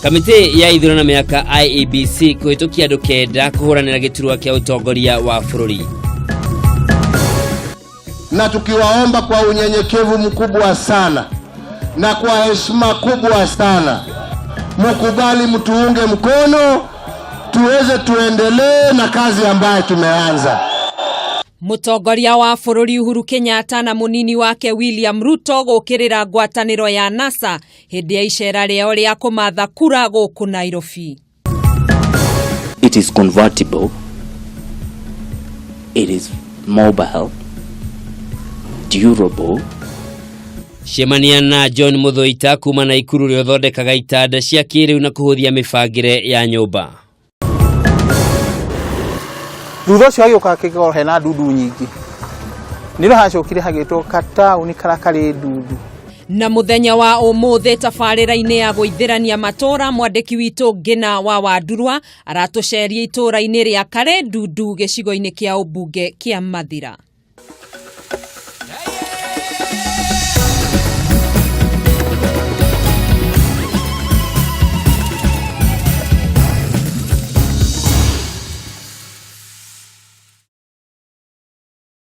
Kamĩtĩ ya ithurano mĩaka IEBC kũhĩtũkia andũ kenda kũhũranĩra gĩturwa kĩa ũtongoria wa bũrũri. Na tukiwaomba kwa unyenyekevu mkubwa sana na kwa heshima kubwa sana, mukubali mtuunge mkono tuweze tuendelee na kazi ambayo tumeanza. Mũtongoria wa bũrũri Uhuru Kenyatta na mũnini wake William Ruto gũkĩrĩra ngwatanĩro ya NASA hĩndĩ ya icera rĩao rĩa kũmatha kura gũkũ Nairobi. It is convertible. It is mobile, durable. Cemania na John Mũthũita kuma Naikuru ũrĩa ũthondekaga itanda cia kĩrĩu na kũhũthia mĩbangĩre ya nyũmba. Thutha ũcio hagĩũka hakĩkorwo hena ndundu nyingĩ, nĩrĩo hacokire hagĩtwo kataũni karĩa karĩ ndundu. Na mũthenya wa ũmũthĩ tabarĩra-inĩ ya gũithĩrania matũra, mwandĩki witũ Ngĩna wa Wandurwa aratũceria itũra-inĩ rĩa Kare Ndundu gĩcigo-inĩ kĩa ũmbunge kĩa Mathira.